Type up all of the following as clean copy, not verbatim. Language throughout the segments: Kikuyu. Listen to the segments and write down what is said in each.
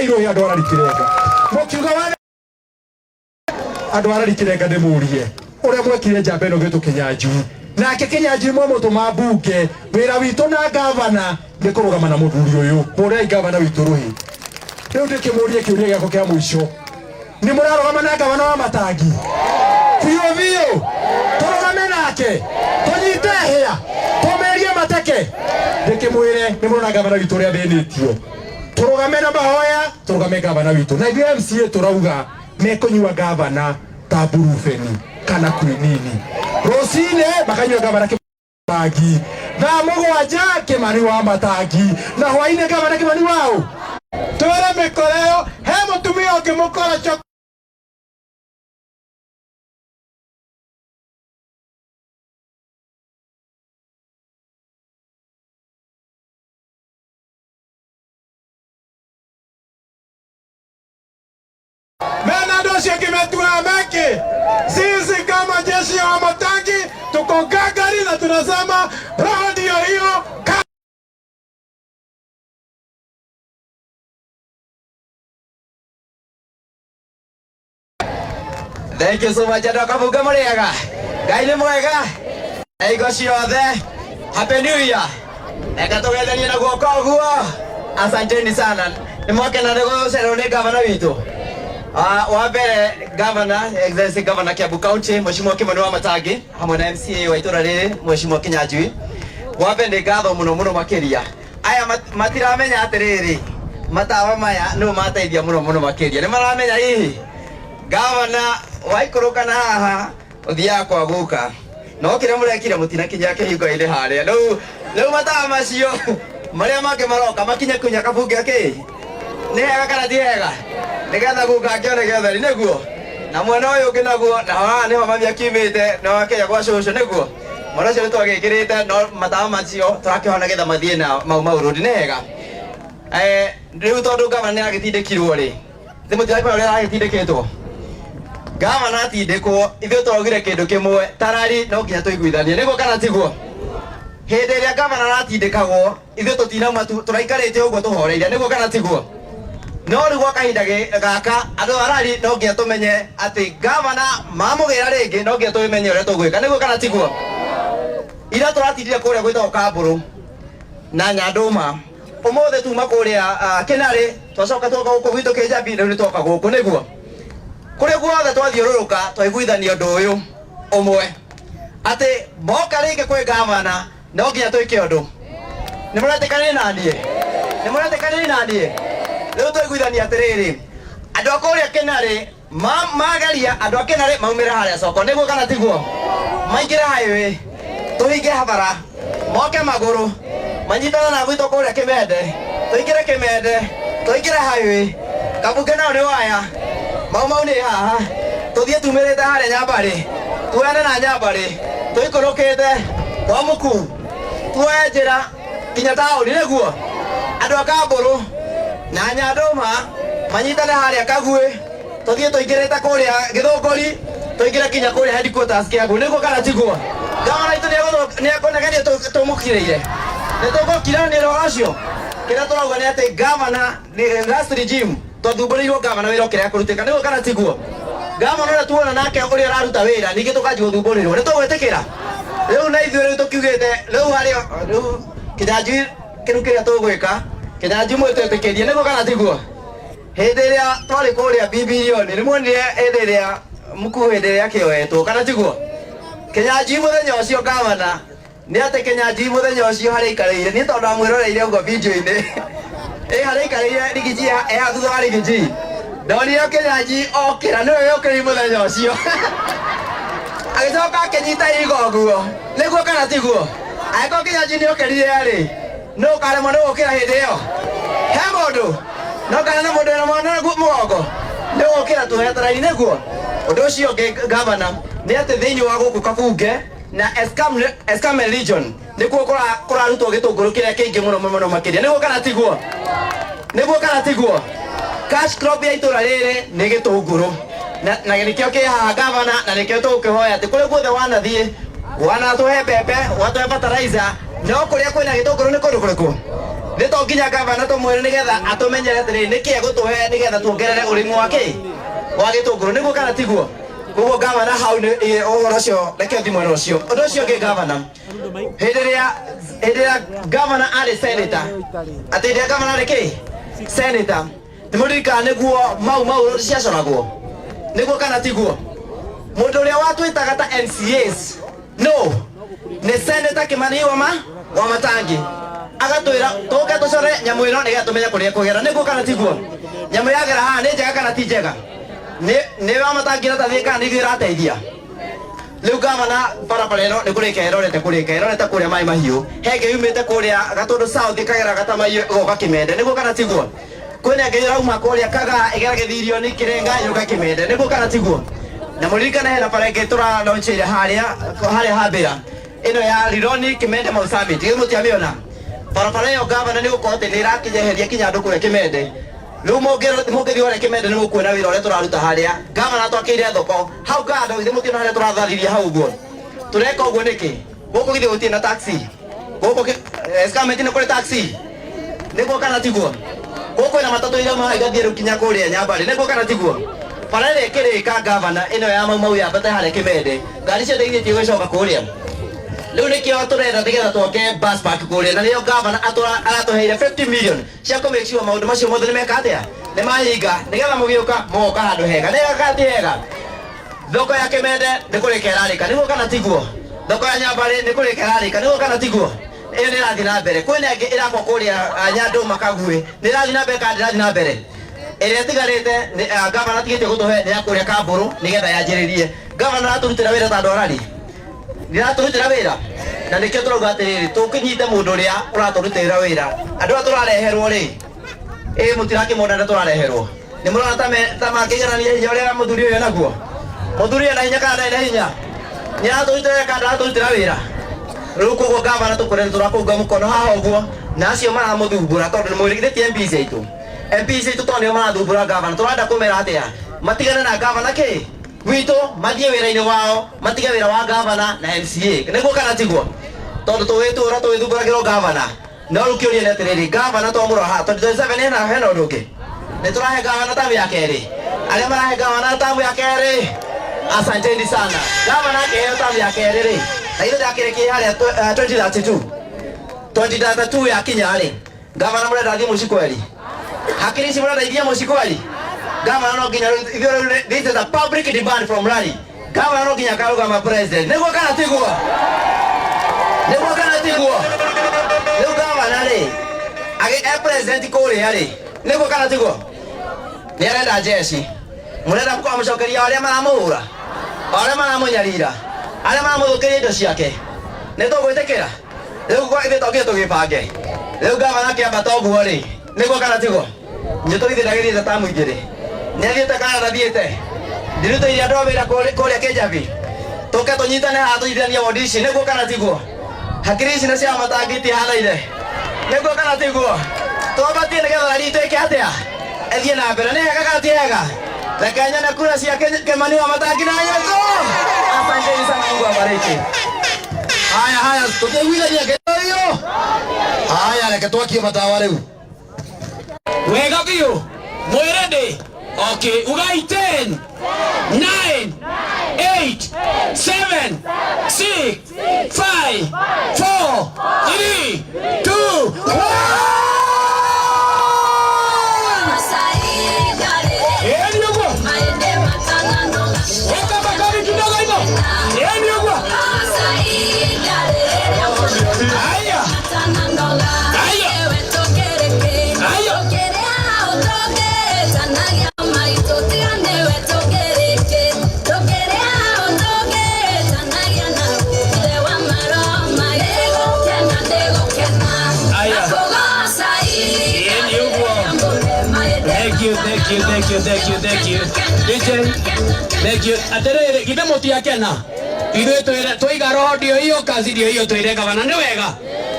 Hũrai rũhĩ andũ arari Kirenga. Mũkiuga wa andũ arari Kirenga ndĩmũrie ũrĩa mwekire njamba ĩno gĩtũ Kĩnyanjui. Nake Kĩnyanjui mwamũtũma mbunge, wĩra witũ na gavana nĩ kũrũgama na mũthuri ũyũ. Hũrai gavana witũ rũhĩ. Rĩu ndĩkĩmũrie kĩũria gĩakwa kĩa mũico. Nĩ mũrarũgama na gavana wa Matangi? Biũ biũ. Tũrũgame nake. Tũnyite hĩa. Tũmĩrie mateke. Ndĩkĩmwĩre nĩ mũrona gavana witũ ũrĩa athĩnĩtio. Tũrũgame na mahoya, tũrũgame gavana witũ. Na ithuĩ MCA tũrauga mekũnyua gavana ta burubeni kana kwinini. Rũcinĩ makanyua gavana Matangi. Thaa mũgwanja Kĩmani wa Matangi. Na hwainĩ gavana Kĩmani waũ? Twĩre mĩkora ĩyo he mũtumia ũngĩ mũkora coko. Mena andũ acio angĩ metuaga meki. Sisi kama jeshi ya Wamatangi tuko gangari na tunasema roho ndio hiyo. Thank you so much andũ a Kabunga mũrĩega. Ngai nĩ mwega. Na hingo ciothe. Happy New Year. Reke tũgethanie na guoko ũguo. Asanteni sana. Nĩ mwakena nĩ gũcererwo nĩ gavana witũ. Ah, wa mbere gavana, Excellency Governor Kiambu County, Mheshimiwa Kimani wa Matangi hamwe na MCA wa itũra rĩrĩ Mheshimiwa Kinyanjui. Wa mbere nĩ ngatho mũno mũno makĩria. Aya matiramenya atĩrĩrĩ, matawa maya nĩmo mateithia mũno mũno makĩria. Nĩ maramenya hihi gavana waikũrũka na haha ũthiaga kwa guka no kĩrĩa mũrekire mũtinakinya kĩhingo-inĩ harĩa rĩu rĩu matawa macio marĩa mangĩ maroka makinye kunya kabunge kĩ nĩ hega kana ti hega nĩgetha guka akĩone gĩotheri nĩguo na mwena ũyũ ũngĩ naguo na haha nĩho mami akiumĩte na wakĩnya gwa cũcũ nĩguo mwena ũcio nĩtwagĩkĩrĩte no matawa macio tũrakĩhona nĩgetha mathiĩ na mau mau road nĩ hega. Eh, rĩu tondũ ngavana nĩ agĩtindĩkirwo rĩ nĩ mũtirakĩmenya ũrĩa aragĩtindĩkĩtwo gavana atindĩkwo ithuĩ tũraugire kĩndũ kĩmwe tarari no nginya tũiguithanie nĩguo kana tiguo hĩndĩ ĩrĩa gavana aratindĩkagwo ithuĩ tũtinauma tũraikarĩte ũguo tũhoreire nĩguo kana tiguo no rĩu gwa kahinda gaka andũ arari no nginya tũmenye atĩ gavana mamũgĩra rĩngĩ no nginya tũmenye ũrĩa tũgwĩka nĩguo kana tiguo ira tũratindire kũrĩa gwĩtagwo kambũrũ na nyandũma Ũmũthĩ tuma kũrĩa Kĩnarĩ, twacoka twoka gũkũ gwitũ Kĩnjambi, rĩu nĩ twoka gũkũ nĩguo. Kũrĩa guothe twathiũrũrũka twaiguithania ũndũ ũyũ ũmwe, atĩ moka rĩngĩ kwĩ gavana no nginya twĩke ũndũ. Nĩ mũretĩkanĩria na niĩ? Nĩ mũretĩkanĩria na niĩ? Rĩu twaiguithania atĩrĩrĩ, andũ a kũrĩa Kĩnarĩ mageria andũ a Kĩnarĩ maumĩre harĩa soko, nĩguo kana tiguo? Maingĩre highway, tũhinge habara, moke magũrũ, manyitane na gwitũ kũrĩa Kĩmende, tũingĩre Kĩmende, tũingĩre highway, Kabunge nao nĩ waya, Mau Mau nĩ haha, tũthiĩ tumĩrĩte harĩa Nyambarĩ, tuoyane na Nyambarĩ, tũikũrũkĩte kwa Mũkuu, tuoye njĩra kinya taũni nĩguo andũ a Kambũrũ na Nyandũma manyitane harĩa Kaguĩ, tũthiĩ tũingĩrĩte kũrĩa Gĩthũngũri, tũingĩre kinya kũrĩa headquarters Kiambu, nĩguo kana tiguo? Gavana witũ nĩekũnegenia tũmũkirĩire, nĩ tũgũkiranĩra ũhoro ũcio. Kĩrĩa tũrauga nĩ atĩ gavana nĩ last regime twathumbũrĩirwo gavana wĩra ũkĩrega kũrutĩka, nĩguo kana tiguo? Gavana ũrĩa tuona nake ũrĩa ũraruta wĩra ningĩ tũkanjia gũthumbũrĩrwo, nĩ tũgwĩtĩkĩra? Rĩu na ithuĩ rĩu tũkiugĩte rĩu harĩa rĩu Kĩnyanjui kĩrũ kĩrĩa tũgwĩka Kĩnyanjui mwĩtwĩtĩkĩrie, nĩguo kana tiguo? Hĩndĩ ĩrĩa twarĩ kũrĩa Bibilioni nĩ muonire hĩndĩ ĩrĩa mkuu hĩndĩ ĩrĩa akĩoetwo kana tiguo? Kĩnyanjui mũthenya ũcio gavana nĩ atĩ Kĩnyanjui mũthenya ũcio harĩa aikarĩire niĩ tondũ ndamwĩroreire ũguo video-inĩ ĩ harĩa aikarĩire rigiji eha thutha wa rigiji ndonire Kĩnyanjui okĩra nĩwe wĩũkĩrire mũthenya ũcio agĩcoka akĩnyita ihiga ũguo nĩguo kana tiguo? Angĩkorwo Kĩnyanjui nĩ okĩrire rĩ nũ ũkaremwo nĩ gũkĩra hĩndĩ ĩyo? He mũndũ no kana na mũndũ wĩna mwana mũgongo nĩ gũkĩra tuoete raini nĩguo. Ũndũ ũcio ũngĩ gavana nĩ atĩ thĩinĩ wa gũkũ Kabunge na Escarpment region nĩkuo kũrarutwo gĩtũngũrũ kĩrĩa kĩingĩ mũno mũno makĩria nĩguo kana tiguo? Nĩguo kana tiguo? Cash crop ya itũra rĩrĩ nĩ gĩtũngũrũ na nĩkĩo kĩ haha gavana na nĩkĩo tũgũkĩhoya atĩ kũrĩa guothe wanathiĩ wanatũhe mbembe watũhe fertilizer no kũrĩa kwĩna gĩtũngũrũ nĩ kũndũ kũrĩkũ? Nĩ to nginya gavana tũmwĩre nĩgetha atũmenyere atĩrĩrĩ nĩkĩ egũtũhe nĩgetha tuongerere ũrĩmi wa kĩ wa gĩtũngũrũ, nĩguo kana tiguo? Koguo gavana hau nĩ ũhoro ũcio, reke thiĩ mwena ũcio. Ũndũ ũcio ũngĩ gavana, hĩndĩ ĩrĩa gavana arĩ senator, atĩ hĩndĩ ĩrĩa gavana arĩ kĩ senator, nĩ mũririkana nĩguo mau mau ciacoragwo, nĩguo kana tiguo? Mũndũ ũrĩa watwĩtaga ta MCAs no nĩ senator Kimani wa Matangi, agatwĩra tũke tũcore nyamũ ĩno nĩgetha tũmenye kũrĩa ĩkũgera, nĩguo kana tiguo? Nyamũ yagera haha nĩ njega kana ti njega? Nĩ wa Matangi ĩratathie kana nĩ ithuĩ ĩrateithia? Rĩu gavana barabara ĩno nĩ kũrĩka ĩrorete, kũrĩka ĩrorete kũrĩa maĩ mahiũ, he ĩngĩ yumĩte kũrĩa Gatũndũ South ĩkagera Gatamaiyo ĩgoka Kĩmende, nĩguo kana tiguo? Kwĩna ĩngĩ ĩrauma kũrĩa Kagaa ĩgera Gĩthirio nĩ Kĩrenga yũka Kĩmende, nĩguo kana tiguo? Na mũririkane hena bara ĩngĩ tũralaunchĩire harĩa harĩa hambĩra ĩno ya Rironi Kĩmende Mau Summit, githĩ mũtiamĩona barabara ĩyo? Gavana nĩ gũkorwo atĩ nĩ ĩrakinyeheria kinya andũ kũrĩa Kĩmende. Rĩu mũngĩthiĩ ũrĩa Kĩmende nĩ mũkuona wĩra ũrĩa tũraruta harĩa. Gavana twakĩire thoko hau kando, githĩ mũtiona harĩa tũrathariria hau ũguo? Tũreka ũguo nĩkĩ? Gũkũ githĩ gũtirĩ na taxi? Gũkũ Eskamenti nĩ kũrĩ taxi, nĩguo kana tiguo? Gũkũ kwĩna matatũ irauma igathiĩ rĩu kinya kũrĩa Nyambarĩ, nĩguo kana tiguo? Bara ĩrĩa ĩkĩrĩka gavana ĩno ya Mau Mau yambate harĩa Kĩmende, ngari ciothe ithiĩ tigũcoka kũrĩa. Rĩu nĩkĩo tũrenda nĩgetha twake bus park kũrĩa, na nĩyo gavana aratũheire 50 million cia kũ make sure maũndũ macio mothe nĩ meka atĩa, nĩ mahinga, nĩgetha mũgĩũka mũgoka handũ hega. Nĩ hega kana ti hega? Thoko ya Kĩmende nĩ kũrĩka ĩrarĩka, nĩguo kana tiguo? Thoko ya Nyambarĩ nĩ kũrĩka ĩrarĩka, nĩguo kana tiguo? Ĩyo nĩ ĩrathiĩ na mbere. Kwĩna ĩngĩ ĩrakwo kũrĩa Nyandũma Kaguĩ, nĩ ĩrathiĩ na mbere kana ndĩrathiĩ na mbere? Ĩrĩa ĩtigarĩte gavana atigĩtie gũtũhe nĩ ya kũrĩa Kambũrũ nĩgetha yanjĩrĩrie. Gavana aratũrutĩra wĩra ta andũ arari, nĩaratũrutĩra wĩra, na nĩkĩo tũrauga atĩrĩrĩ, tũkĩnyite mũndũ ũrĩa ũratũrutĩra wĩra. Andũ aya tũrareherwo rĩ, ĩ mũtirakĩmona arĩa tũrareherwo? Nĩ mũrona ta mangĩiganania hinya ũrĩa mũthuri ũyũ naguo? Mũthuri ũyũ ena hinya kana ndarĩ na hinya? Nĩ aratũrutĩra wĩra kana ndaratũrutĩra wĩra? Rĩu koguo gavana tũkũre nĩ tũrakũnga mũkono haha ũguo, na acio maramũthumbũra, tondũ nĩ mwĩrĩ ti MPs aitũ, MPs aitũ tondũ nĩo marathumbũra gavana, tũrenda kũmera atĩa? Matigane na gavana kĩ gwitũ, mathiĩ wĩra-inĩ wao, matige wĩra wa gavana na MCA, nĩguo kana tiguo? Tondũ tũgĩtũra tũgĩthumbũragĩrwo gavana. No rĩu kĩũria nĩ atĩrĩrĩ, gavana twamũrora haha 2027 hena ũndũ ũngĩ nĩ tũrahe gavana tamu ya kerĩ? Arĩa marahe gavana tamu ya kerĩ, asanteni sana. Gavana akĩheo tamu ya kerĩ rĩ, na ithuĩ ndakĩrĩkie harĩa 2032, 2032 yakinya rĩ, gavana mũrenda athiĩ mũciĩ kweri? Hakiri ici mũrenda ithiĩ mũciĩ kweri? Gavana no nginya ithuĩ, this is a public demand from Rari, gavana no nginya akarũgama president, nĩguo kana tiguo? Nĩguo kana tiguo? Rĩu gavana rĩ agĩ e president kũrĩa rĩ, nĩguo kana tiguo? Nĩ arenda jeshi, mũrenda kũmũcokeria arĩa maramũhũra, arĩa maramũnyarira, arĩa maramũthũkĩria indo ciake? Nĩ tũgwĩtĩkĩra? Rĩu kwa ithuĩ tokire tũgĩbange. Rĩu gavana akĩambata ũguo rĩ, nĩguo kana tiguo? Nyũtũ githĩ ndagĩthiĩte tamu igĩrĩ? Nĩ athiĩte kana ndathiĩte? Ndirutĩire andũ a wĩra kũrĩa Kĩnjabi, tũke tũnyitane haha tũnyitithanie wondi ici, nĩguo kana tiguo? Hakiri ici na cia Matangi itihanaine, nĩguo kana tiguo? Twambatie nĩgetha rari itũ ĩke atĩa, ĩthiĩ na mbere. Nĩ hega kana ti hega? Reke nyone kura cia Kimani wa Matangi na Nyũtũ. Asanteni sana, Mungu awabariki. Haya haya, tũtiaiguithania hiyo. Haya, reke twakie matawa rĩu. Wega biũ, mwĩ ready? Okay, ugai 10, 9, 8, 7, 6, 5, 4, 3, 2, 1. Ĩni ũguo, weka makofi kidogo hivyo. Ĩni ũguo. Haya haya haya. Aya. Ĩni ũguo. Thank you, thank you, thank you, thank you, thank you. DJ, thank you. Atĩrĩrĩ, githĩ mũtiakena? Ithuĩ twĩre twaiga roho ndio hiyo, kazi ndio hiyo, twĩre gavana nĩ wega.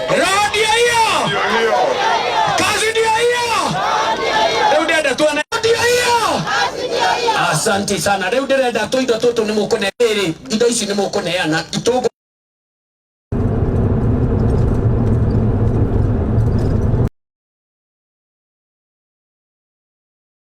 Roho ndio hiyo, kazi ndio hiyo. Rĩu ndĩrenda tuone ndio hiyo. Asante sana. Rĩu ndĩrenda tũindo tũtũ nĩ mũkũne rĩrĩ, indo ici nĩ mũkũneana itũngũrũ.